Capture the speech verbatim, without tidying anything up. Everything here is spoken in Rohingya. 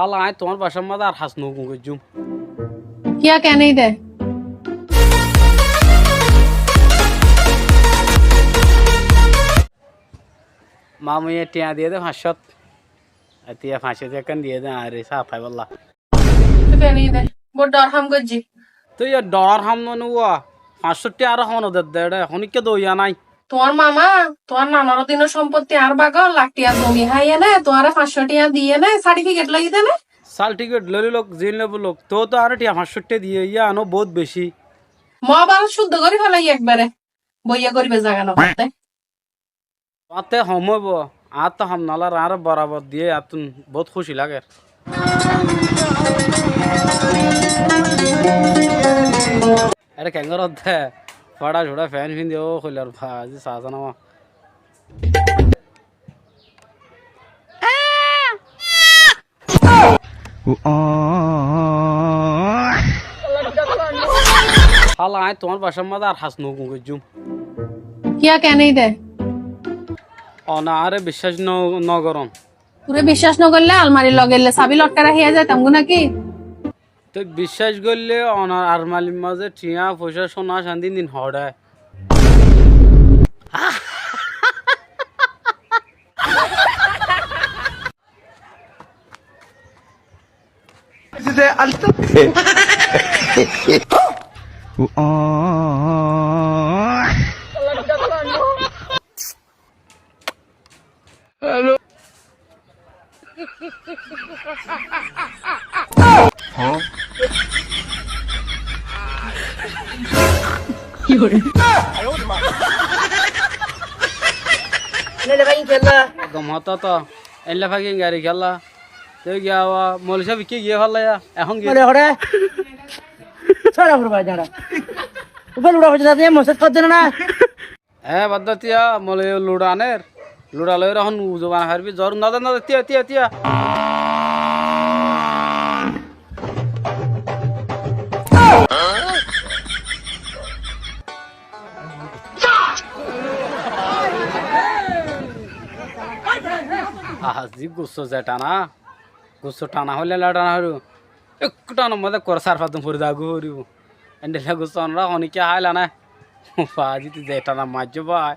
Hála, aññí tuáñr bacár mazé ar ham no goijjúm. Kiyá, kené de? Mamuye thiañ diyé de fañs cót. Etiya fañs cót ekkán diyé de, añáre sá faibolla. Tui kené de? Bóut dhoóñr ham goijjí. Tui yá dhoóñr ham no nuwa. Fañs cót thiañ añáre hone dedde, eçé honikká doiya nái. Tuáñr mama, tuáñr nanar dinor sompotti añár bágor lak thiañ zomi háiye né, tuáñre fañs cót thiañ diyé né, certificate loi de né? Certificate loi lok, zin loi lok, tóu to añáre thiañ fañs cót thiañ diyé, yían ó bóut beci. Moó abar cúddo gorí félaiyi ekbare, boiya goríbar zaga no fai de. Tuáñtte hom óibo, añáttu ham no lage, añáre borabor diyé, añáttun bóut kúci lager. Ére keén goródde? Fáça-suça fent findi, ó hoilar baazi sasán amá. Hála, aññí tuáñr bacár mazé ar ham no goijjúm. Kiyá, kené de? One añáre biccác no, no gorón. Tore biccác no goille almarir loge sabi lotkai rakí zaitam goi náki? Tui biccác goille one almarir mazé thiañ foicá sóna candi din hoçé? Gom hotá to, eilla faki gari kiyólla. Tui giya wa, moli sáb ikká giyé falla ya, ehón giyé. Moli hoçé? Sára furba jara. Uba luça hoité zate, mosjid kódde na? E, bad de tiya, moli luça aner. Luça loi ehón uzu banai faribi. Zor, no de, no de, tiya, tiya, tiya. Aha, zi gusso ze thana. Gusso thana hoile la thana hoibo. Ekku thanor mazé kore sar fañs din fori zaga foribo. Endilla gusso onora honikka háila né? Baazi tui ze thana maijjó bái.